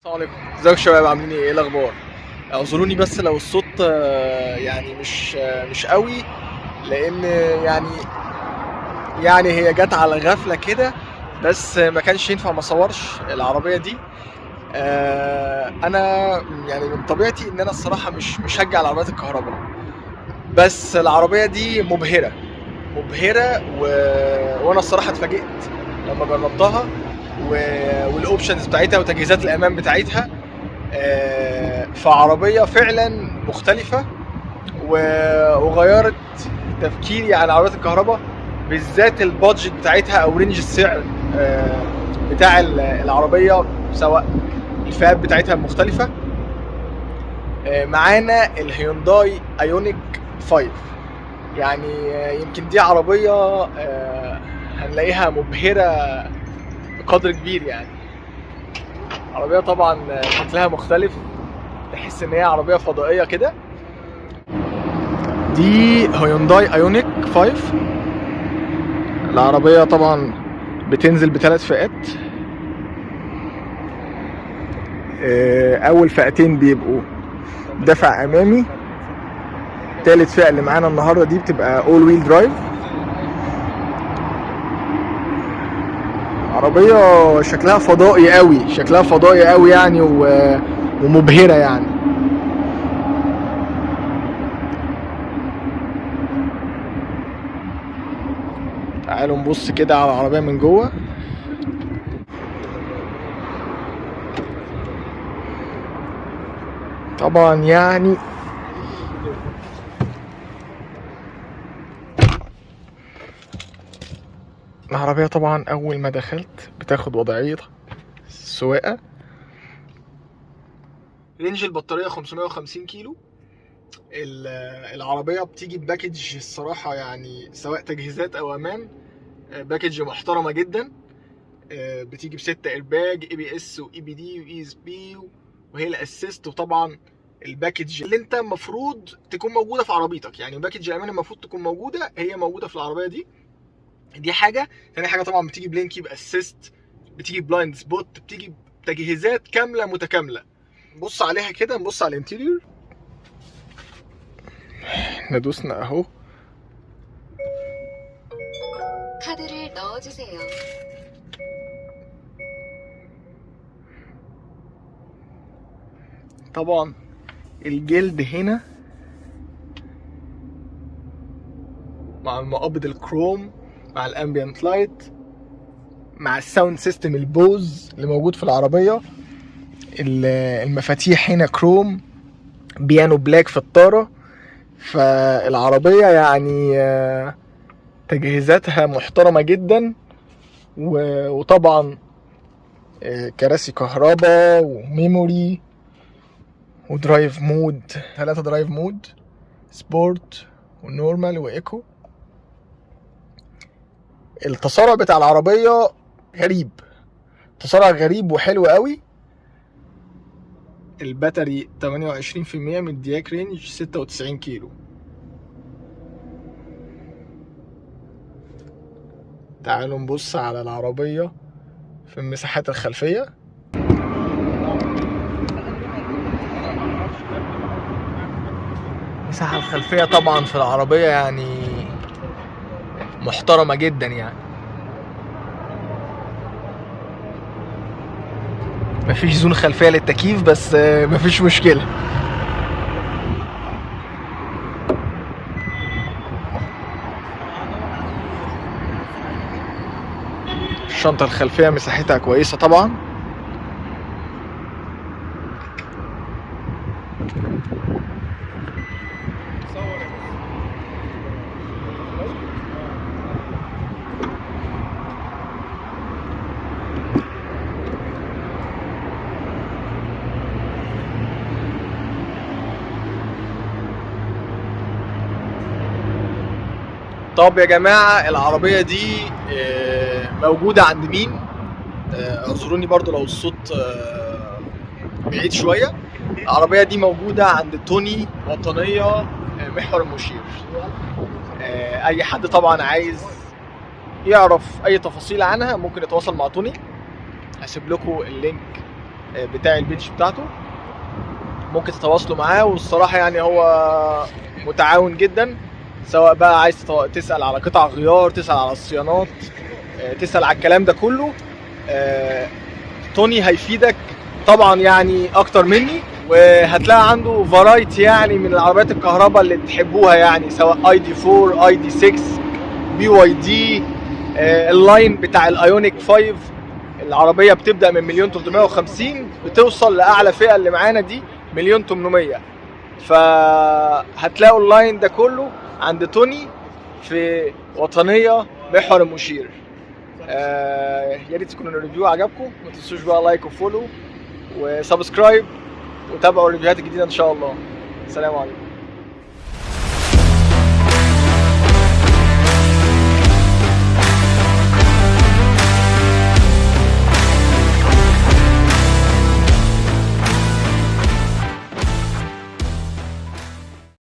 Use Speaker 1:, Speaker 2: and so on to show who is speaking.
Speaker 1: السلام عليكم، ازيكم يا شباب؟ عاملين ايه؟ ايه الاخبار؟ اعذروني بس لو الصوت يعني مش قوي، لان يعني هي جت على غفلة كده، بس ما كانش ينفع ما اصورش العربية دي. انا يعني من طبيعتي ان انا الصراحة مش مشجع العربيات الكهرباء، بس العربية دي مبهرة مبهرة وانا الصراحة اتفاجئت لما جربتها وال options بتاعتها وتجهيزات الامان بتاعتها. فعربيه فعلا مختلفة وغيرت تفكيري عن عربيات الكهرباء، بالذات ال budget بتاعتها او range السعر بتاع العربية، سواء الفئات بتاعتها المختلفة. معانا الهيونداي ايونيك 5، يعني يمكن دي عربية هنلاقيها مبهرة بقدر كبير. يعني عربية طبعا شكلها مختلف، تحس ان هي عربية فضائية كده. دي هيونداي ايونيك 5. العربية طبعا بتنزل بثلاث فئات. اول فئتين بيبقوا دفع امامي، تالت فئة اللي معانا النهارده دي بتبقى all wheel drive. عربية شكلها فضائي قوي، شكلها فضائي قوي يعني ومبهرة يعني. تعالوا نبص كده على العربية من جوه. طبعا يعني العربية طبعا أول ما دخلت بتاخد وضعية السواقة. range البطارية 550 كيلو. العربية بتيجي ب package الصراحة، يعني سواء تجهيزات أو أمان، package محترمة جدا. بتيجي بستة airbag، ABS و EBD و ESP و hill assist، وطبعا ال package اللي انت المفروض تكون موجودة في عربيتك، يعني package الامان المفروض تكون موجودة، هي موجودة في العربية دي. دي حاجة. تاني حاجة طبعا بتيجي ب lane keep assist، بتيجي blind spot، بتيجي بتجهيزات كاملة متكاملة. نبص عليها كده، نبص على ال interior. احنا دوسنا اهو.
Speaker 2: 카드를 넣어주세요.
Speaker 1: طبعا الجلد هنا مع المقابض الكروم، مع ال ambient light، مع ال sound system ال Bose اللي موجود في العربية. المفاتيح هنا كروم، piano black في الطارة. فالعربية يعني تجهيزاتها محترمة جدا، وطبعا كراسي كهرباء و memory و drive mode، 3 drive mode، sport و normal و eco. التسارع بتاع العربية غريب، تسارع غريب وحلو قوي. ال battery تمانية وعشرين في المية، مدياك range 96 كيلو. تعالوا نبص على العربية في المساحات الخلفية. المساحة الخلفية طبعا في العربية يعني محترمة جدا، يعني مفيش زون خلفية للتكييف، بس مفيش مشكلة. الشنطة الخلفية مساحتها كويسة طبعا. طب يا جماعة العربية دي موجودة عند مين؟ اعذروني برضو لو الصوت بعيد شوية. العربية دي موجودة عند توني وطنية، محور المشير. أي حد طبعا عايز يعرف أي تفاصيل عنها ممكن يتواصل مع توني، هسيب لكم ال link بتاع ال page بتاعته، ممكن تتواصلوا معاه. والصراحة يعني هو متعاون جدا، سواء بقى عايز تسأل على قطع غيار، تسأل على الصيانات، تسأل على الكلام ده كله، توني هيفيدك طبعا يعني اكتر مني. وهتلاقي عنده variety يعني من العربيات الكهرباء اللي تحبوها، يعني سواء ID 4، ID 6، BYD، ال line بتاع ال Ioniq 5. العربية بتبدا من 1,350,000 بتوصل لاعلى فئة اللي معانا دي 1,800,000. فهتلاقوا ال line ده كله عند توني في وطنية محور المشير. يا ريت تكون ال review عجبكم، ما تنسوش بقى like و follow و subscribe، وتابعوا ال review هات الجديدة ان شاء الله. سلام عليكم.